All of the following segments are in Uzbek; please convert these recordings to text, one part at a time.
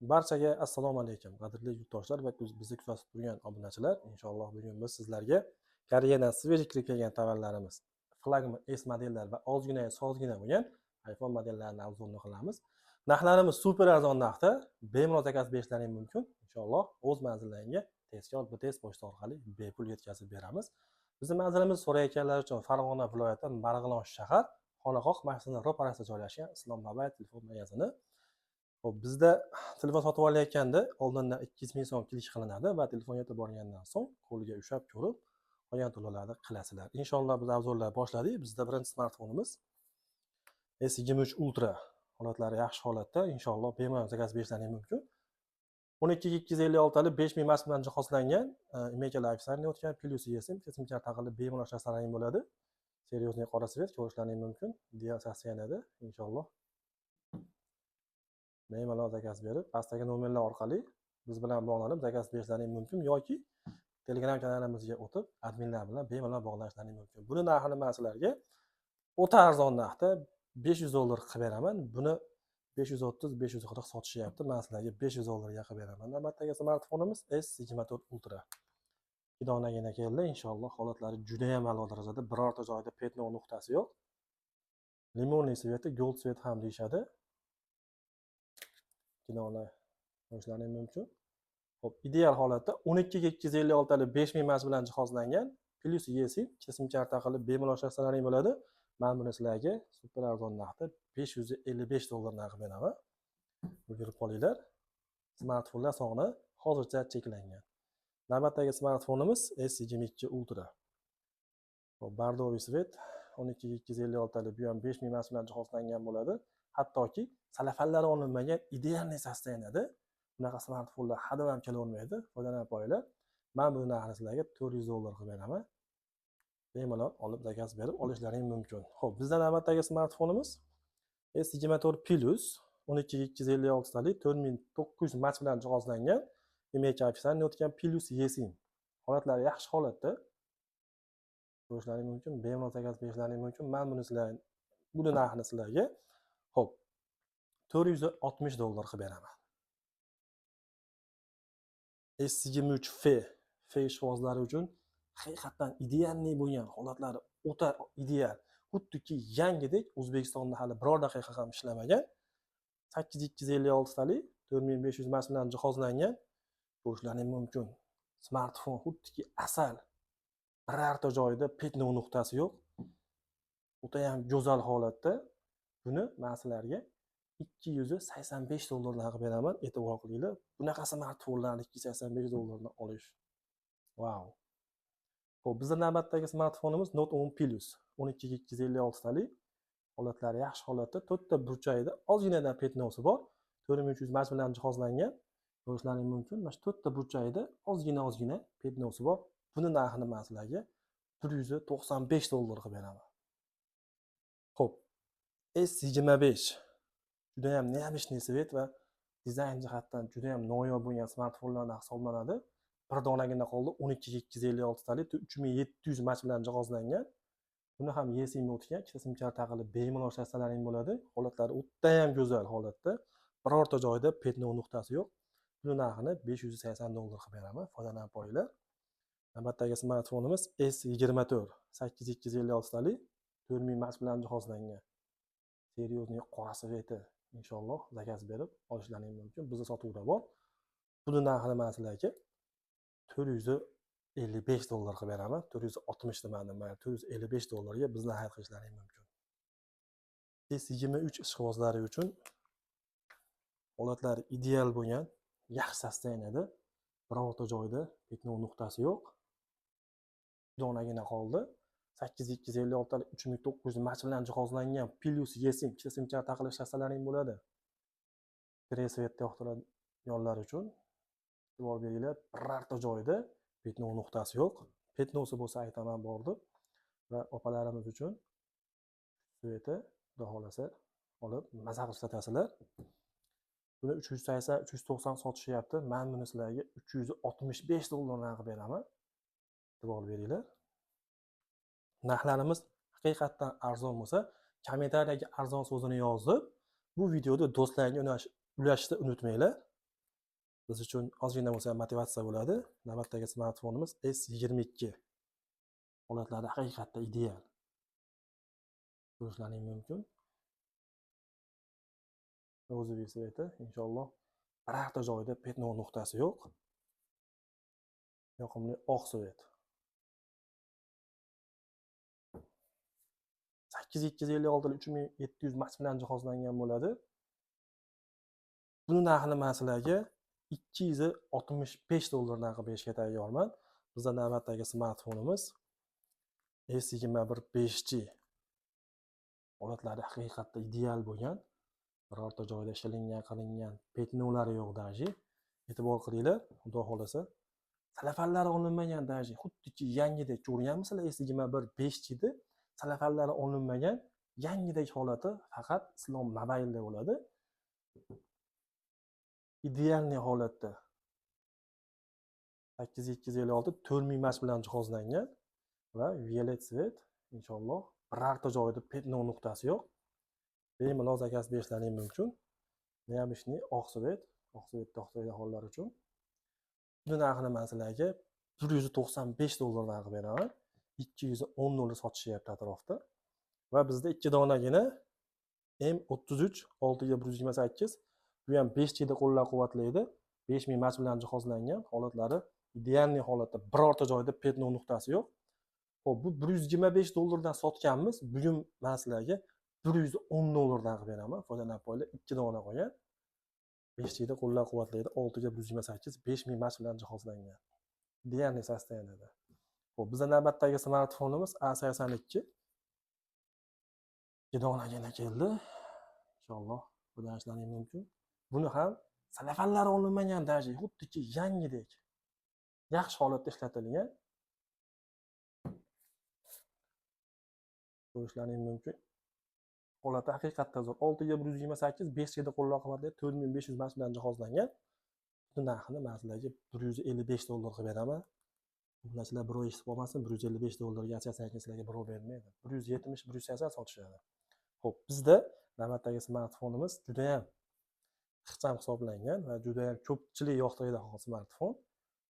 Barchaga assalomu alaykum, qadrli yurtdoshlar va bizni kuzatib turgan obunachilar. Inshaalloh, bugun biz sizlarga Koreyadan свежий kirib kelgan tovarlarimiz, flagman S modellar va ozgina sozgina bo'lgan iPhone modellarini обзор ni qilamiz. Narxlarimiz super arzon narxda, bemalol zakaz berishlaring mumkin. Inshaalloh, o'z manzillaringga tezkor BTS pochta orqali bepul yetkazib beramiz. Bizni manzilimiz so'rayotganlar uchun: Farg'ona viloyati, Marg'ilon shahar, Xonaqoh masjidini ro'parasida joylashgan Islom Mobile telefon magazini. Ho'p, bizda telefon sotib olayotganda oldindan 200 000 so'm kelish qilinadi va telefon yetib borgandan so'ng qo'lga ushlab ko'rib, qolgan to'lovlarni qilasizlar. Inshaalloh, biz обзор lar boshladik. Bizda birinchi smartfonimiz S23 Ultra, holatlari yaxshi holatda, inshaalloh, bemalol zakaz berishlaring mumkin. 12 256 talik, 5000 mAh bilan jihozlangan, IMEIlar официальный o'tgan, plyus eSIM, sim karta qilib bemalol ishlatsalaring bo'ladi. Серьезный qora цвет, ko'rishlaring mumkin, ideal состояние da. Inshaalloh, bemalol zakaz berib, pastdagi nomerlar orqali biz bilan bog'lanib, zakaz berishlaring mumkin yoki Telegram kanalimizga o'tib, adminlar bilan bemalol bog'lanishlaring mumkin. Buni narxini man sizlarga o'ta arzon narxda, 500 dollar qilib beraman. Buni 530, 540 sotishyapti, man sizlarga 500 dollarga qilib beraman. Navbatdagi smartfonimiz S24 Ultra, ikki donagina keldi. Inshaalloh, holatlari judayam a'lo darajada, birorta joyida пятно nuqtasi yo'q. Лимонный цвет i, gold цвет ham deyishadi. Ikki dona, ko'rishlaring mumkin. Ho'p, ideal holatda, 12 256 talik, 5000 mAh bilan jihozlangan, plyus eSIM, ikkita sim karta qilib bemalol ishlatsalaring bo'ladi. Man buni sizlarga super arzon narxda, 555 dollar narxi beraman, ulgurib qolinglar, smartfonlar soni hozircha cheklangan. Navbatdagi smartfonimiz S22 Ultra. Ho'p, бордовый цвет, 12 256 talik, bu ham 5000 mAh bilan jihozlangan bo'ladi. Hattoki salafallari olinmagan, идеальный состояние da. Bunaqa smartfonlar hadeb ham kelavermaydi, foydalanib qo'yinglar. Man buni narxini sizlarga 400 dollar qilib beraman, bemalol olib, zakaz berib olishlaring mumkin. Ho'p, bizda navbatdagi smartfonimiz S24 Plus, 12 256 talik, 4900 mAh bilan jihozlangan, IMEI официальный o'tgan, plyus eSIM, holatlari yaxshi holatda, ko'rishlaring mumkin, bemalol zakaz berishlaring mumkin. Man buni narxini sizlarga, ho'p, 460 dollar qilib beraman. S23 FE, FE ishqibozlari uchun haqiqatdan идеальный bo'lgan, holatlari o'ta ideal, xuddiki yangidek, O'zbekistonda hali biror daqiqa ham ishlamagan. 8 256 talik, 4500 mAh bilan jihozlangan, ko'rishlaring mumkin. Smartfon xuddiki asal, birorta joyida пятно nuqtasi yo'q, o'tayam go'zal holatda. Buni man sizlarga 285 dollardan qilib beraman. E'tibor qilinglar, bunaqa smartfonlarni 285 dollardan olish, vau! Ho'p, bizni navbatdagi smartfonimiz Note 10 Plus, 12 256 talik, holatlari yaxshi holatda, to'rtta burchagida ozginadan пятно si bor, 4300 mAh bilan jihozlangan. Ko'rishlaring mumkin, mana shu to'rtta burchagida ozgina ozgina пятно si bor. Buni narxini man sizlarga 195 dollar qilib beraman. Ho'p, S25, judayam необычный цвет va dizayn jihatdan judayam noyob bo'lgan smartfonlardan hisoblanadi. Bir donagina qoldi, 12 256 talik, 3700 mAh bilan jihozlangan. Buni ham eSIM o'tgan, ikkita sim karta qilib bemalol ishlatsalaring bo'ladi. Holatlari o'tayam go'zal holatda, birorta joyida пятно nuqtasi yo'q. Buni narxini 580 dollar qilib beraman, foydalanib qolinglar. Navbatdagi smartfonimiz S24, 8 256 talik, 4000 mAh bilan jihozlangan, серьезный qora цвет i. Inshaalloh, zakaz berib olishlaring mumkin, bizda sotuvda bor. Buni narxini man sizlarga 455 dollar qilib beraman. 460 demadim, mayli, 455 dollarga bizni xarid qilishlaring mumkin. S23 ishqibozlari uchun holatlari ideal bo'lgan, yaxshi состояние da, birorta joyida пятно nuqtasi yo'q, donagina qoldi. 8 256 talik, 3900 mAh bilan jihozlangan, plyus eSIM, ikkita sim karta qilib ishlatsalaring bo'ladi. Цвет da yoqtiradiganlar uchun e'tibor beringlar, birorta joyida пятно nuqtasi yo'q. Пятно si bo'lsa, aytaman bor deb. Va opalarimiz uchun цвет i, xudo xohlasa, olib maza qilib ishlatasizlar. Buni 380, 390 sotishyapti, man buni sizlarga 365 dollardan qilib beraman, e'tibor beringlar. Narxlarimiz haqiqatdan arzon bo'lsa, kommentariyaga "arzon" so'zini yozib, bu videoda do'stlarga ulashishni unutmanglar. Biz uchun ozgina bo'lsa ham motivatsiya bo'ladi. Navbatdagi smartfonimiz S22. Holatlari haqiqatda ideal. Ko'rishlaring mumkin. Розовый цвет i, inshaalloh birorta joyida пятно nuqtasi yo'q. Yoqimli oq цвет. 8256 3700 max bilan jihozlangan bo'ladi. Buni narxini men sizlarga 265 dollardan qilib berishga tayyorman. Bizda navbatdagi smartfonimiz S21 5G. Holatlari haqiqatda ideal bo'lgan. Birorta joyda shilingan, qilingan пятно lari yo'q daji. E'tibor qilinglar, xudo xolasa salafanlari olinmagan daji, xuddiki yangidek ko'rganmisizlar S21 5G ni salafanlari olinmagan yangidek holati faqat Islom Mobile'da bo'ladi. Idealniy holatda 8256 4000 mAh bilan jihozlangan va violet цвет, inshaalloh birorta joyida пятно nuqtasi yo'q. Bemalol zakaz berishlaring mumkin. Необычный oq цвет, oq цвет da xohlagan hollar uchun. Buni narxini men sizlarga 195 dollardan qilib beraman. 210 dollar sotishyapti atrofda. Va bizda ikki donagina M33 6 ga 128, bu ham 5G da qo'llab-quvvatlaydi. 5000 mAh bilan jihozlangan, holatlari idealniy holatda, birorta joyda пятно nuqtasi yo'q. Xo'p, bu 125 dollardan sotganmiz. Bugun men sizlarga 110 dollardan qilib beraman. Foydalanib ikki dona qolgan. 5G da qo'llab-quvvatlaydi. 6 ga 128 5000 mAh bilan jihozlangan. Идеальный состояние da. Xo'p, bizda navbatdagi smartfonimiz A82. Ikki donagina keldi. Inshaalloh foydalanishlaring mumkin. Buni ham salafanlari olinmagan daji, xuddiki yangidek. Yaxshi holatda ishlatilgan. Ko'rishlaring mumkin. Holati haqiqatda zo'r. 6 ga 128 5G da qo'llab-quvvatlaydi, 4500 mAh bilan jihozlangan. Buni narxini men sizlarga 155 dollar qilib beraman. Obunachilar birov eshitib qolmasin, 155 dollarga A82 sizlarga birov bermaydi. 170, 180 sotishadi. Xo'p, bizda navbatdagi smartfonimiz juda ham ixcham hisoblangan va juda ham ko'pchilik yoqtiradigan smartfon.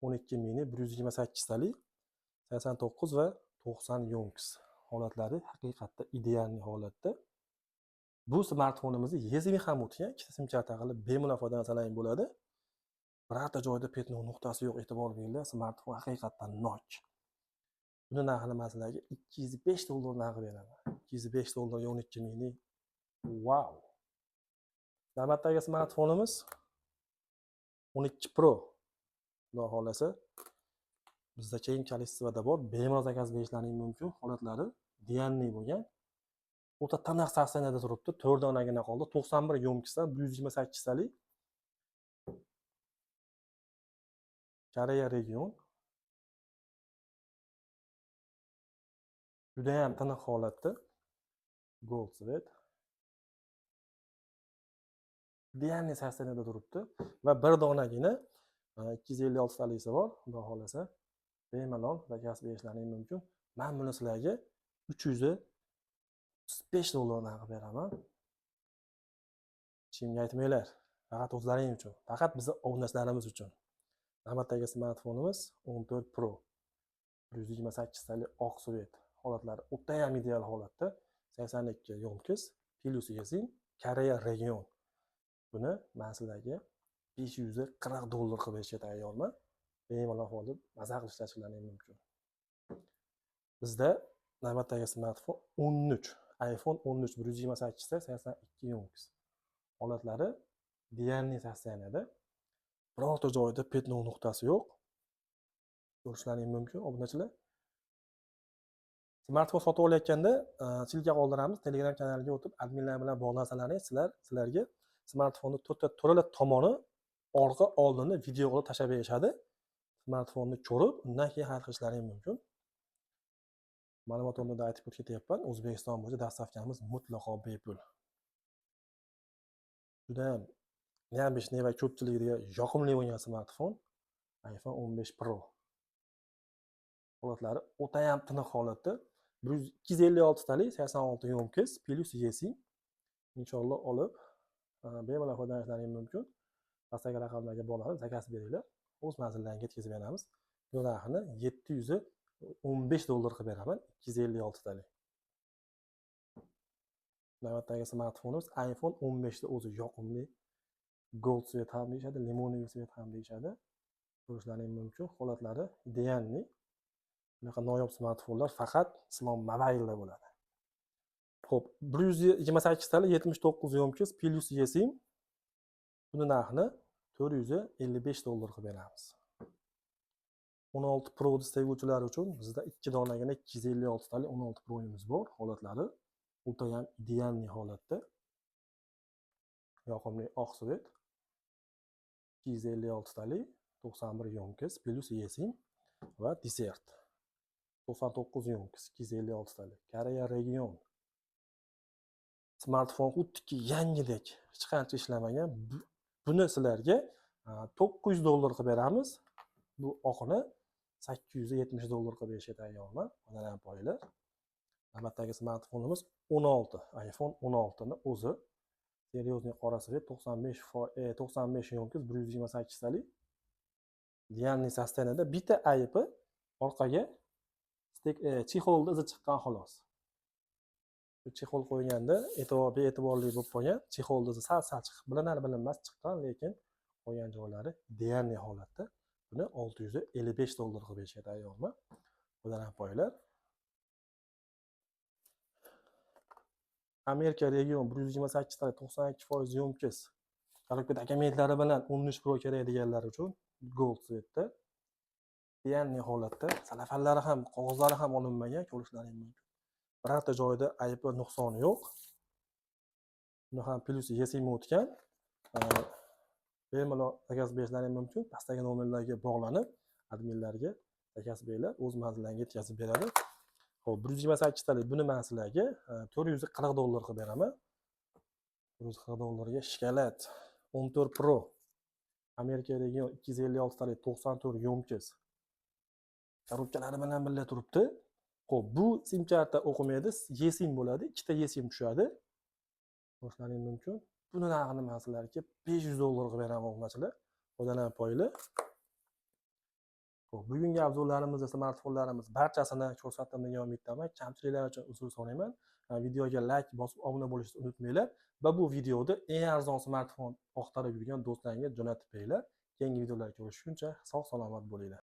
12 mini 128 talik, 89 va 90 yonkis. Holatlari haqiqatda idealniy holatda. Bu smartfonimizni yezimi ham o'tgan, ikkita sim karta qilib bemalol foydalansalaring bo'ladi. Birorta joyda пятно nuqtasi yo'q, e'tibor beringlar, smartfon haqiqatdan nok. Buni narxini men sizlarga 205 dollar narxi beraman. 205 dollarga 12 mini. Wow. Navbatdagi smartfonimiz 12 Pro. Xudo xolasa bizda keng количество da bor, bemalol zakaz berishlaring mumkin. Holatlari idealniy bo'lgan. O'ta tiniq состояние da turibdi. 4 donagina qoldi. 91 yo'mkisdan 128 talik. Koreya region. Juda ham tiniq holatda. Gold цвет. Idealniy состояние da turibdi va bir donagina 256 talisi bor. Xudo xolasa bemalol zakaz berishlaring mumkin. Men buni sizlarga 335 dollardan qilib beraman. Hech kimga aytmanglar. Faqat o'zlaring uchun, faqat bizni obunachilarimiz uchun. Navbatdagi smartfonimiz 14 Pro. 128 talik oq цвет. Holatlari o'ta ham ideal holatda. 82 yo'mkiz, plus eSIM, Koreya region. Buni men sizlarga 540 dollar qilib berishga tayyorman. Bemalol olib maza qilib ishlatishlaring mumkin. Bizda navbatdagi smartfon 13, iPhone 13 128 ta 82 yo'mkiz. Holatlari idealniy состояние da. Birorta joyida пятно nuqtasi yo'q. Ko'rishlaring mumkin, obunachilar. Smartfon sotib olayotganda ссылка qoldiramiz. Telegram kanaliga o'tib, adminlar bilan bog'lansalaringiz, sizlarga smartfonni to'rtta to'rala tomoni orqa oldini video qilib tashlab berishadi. Smartfonni ko'rib, undan keyin xarid qilishlaring mumkin. Ma'lumot o'rnida aytib o'tib ketyapman, O'zbekiston bo'yicha dastavkamiz mutlaqo bepul. Juda ham необычный va ko'pchilikga yoqimli bo'lgan smartfon iPhone 15 Pro. Holatlari o'ta ham tiniq holatda. 256 talik, 86 yo'mkiz, plus eSIM. Inshaalloh olib, bemalol foydalanishlaring mumkin. Pastdagi raqamlarga bog'lanib zakaz beringlar. O'z manzillariga yetkazib beramiz. Bu narxini 715 dollar qilib beraman, 256 talik. Navbatdagi smartfonimiz iPhone 15 da o'zi yoqimli gold цвет ham deyishadi, лимонный цвет ham deyishadi. Ko'rishlaring mumkin, holatlari идеальный. Bunaqa noyob smartfonlar faqat Islom Mobile'da bo'ladi. Xo'p, 128 tali 79 ёмкость plus eSIM. Buni narxini 455 dollar qilib beramiz. 16 Pro sevuvchilar uchun bizda 2 donagina 256 tali 16 Pro'miz bor, holatlari o'ta ham идеальный holatda. Yoqimli oq цвет. 256 tali 91 ёмкость plus eSIM va desert. 99 ёмкость 256 tali. Koreya region. Smartfon xuddiki yangidek, hech qancha ishlamagan. Buni sizlarga 900 dollar qilib beramiz. Bu oqini 870 dollar qilib berishga tayyorman. Mana poylar. Navbatdagi smartfonimiz 16, iPhone 16 ni o'zi. Серьезный qora цвет, 95 ёмкость 128 talik. Идеальный состояние da, bitta aybi orqaga чехол da izi chiqqan, xolos. Чехол qo'yganda e'tibor bee'tiborli bo'lib qolgan. Чехол da izi sal-sal chiqib, bilinar bilinmas chiqqan, lekin qolgan joylari идеальный holatda. Buni 655 dollar qilib berishga tayyorman. Foydalanib qo'yinglar. Amerika region 128 ta 92% ёмкость. Коробка dokumentlari bilan 13 Pro kerak deganlar uchun gold цвет da. Идеальный holatda, salafanlari ham, qog'ozlari ham olinmagan, ko'rishlaring mumkin. Birorta joyida aybi, nuqsoni yo'q. Buni ham plyusi eSIM o'tgan. Bemalol zakaz berishlaring mumkin. Pastdagi nomerlarga bog'lanib, adminlarga zakaz beringlar, o'z manzillariga yetkazib beradi. Xo'p, 128 talik buni men sizlarga 440 dollar qilib beraman. 440 dollarga шоколад 14 Pro. Amerika region 256 talik 94 ёмкость. Коробка lari bilan birga turibdi. Xo'p, bu sim karta o'qimaydi, eSIM bo'ladi, ikkita eSIM tushadi. Ko'rishlaring mumkin. Buni narxini men sizlarga 500 dollar qilib beraman, obunachilar. Foydalanib qo'yinglar. Xo'p, bugungi обзор larimizda smartfonlarimiz barchasini ko'rsatdim degan umiddaman. Kamchiliklar uchun uzr so'rayman. Videoga layk bosib obuna bo'lishni unutmanglar va bu videoda eng arzon smartfon axtarib yurgan do'stlaringga jo'natib beringlar. Keyingi videolarda ko'rishguncha sog' salomat bo'linglar.